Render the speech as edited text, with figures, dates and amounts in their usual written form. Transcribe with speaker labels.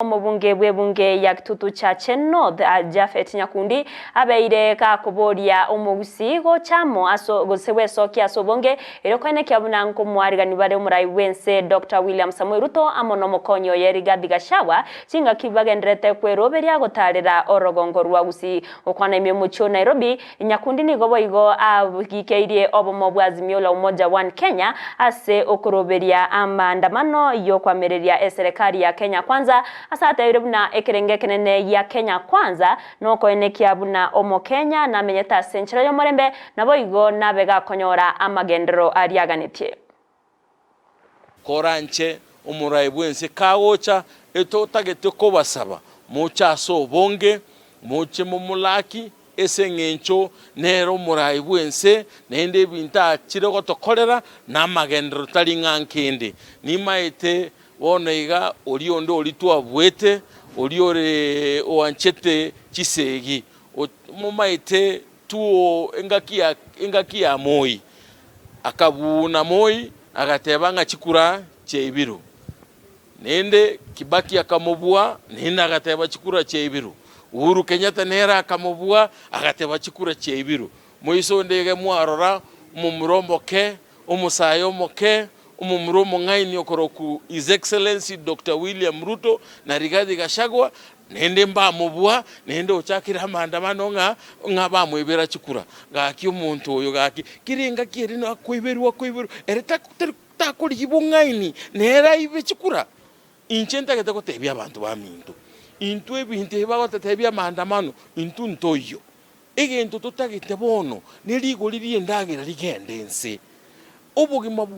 Speaker 1: Omobunge bw'ebunge ya Kitutu Chache North, Japhet Nyakundi, abeire gakoboria omogusii gocha amo ase gose gwesokia ase obonge erio koenekia buna nkomoarigani bare omorai bw'ense Doctor William Samoei Ruto amo nomokonyi oye Rigathi Gachagua chingaki bagendererete kweroberia gotarera orogongo rwa Gusii gokwana ime omochie o Nairobi. Nyakundi nigo boigo agikeirie obomo bwa Azimio la Umoja One Kenya ase okoroberia amaandamano y'okoamereria eserekari ya Kenya Kwanza ase atebirie buna ekerengo ekenene gia Kenya Kwanza nokoenekia buna Omokenya namenyete ase enchera y'omorembe naboigo nabe gakonyora amagenderero aria aganetie.
Speaker 2: Koranche omorai bw'ense kagocha, etotagete kobasaba moche ase obonge, moche momolaki, ase engencho nere omorai bw'ense, naende ebinto achire gotokorera namagenderero tari ng'a nkende. Nimaete bono iga oria onde oria twabuete, oria ore oanchete chisegi, momaete tuo engaki ya engaki ya Moi. Akabuuna Moi agateba ng'a chikura chiaibiru. Naende Kibaki akamobua naende agateba chikura chiaibiru. Uhuru Kenyatta nere akamobua agateba chikura chiaibiru. Moiso onde iga mwarora omomura omoke, omosae omoke, omomura omong'aini okorokwa His Excellency Doctor William Ruto na Rigathi Gachagua Naende mbamobua, naende ochakire amaandamano ng'a ng'a bamoibera chikura. Gaki omonto oyo gaki, kera engaki ere nakoiberwa akoiberwa, ere tari takorigia bong'aini, nere aibe chikura. Inche ntagete gotebia abanto baminto, intwe ebinto ebi bagototebia amaandamano, intwe ntoiyo. Egento totagete bono, ne rigori ri'endagera rigende inse. Obogima.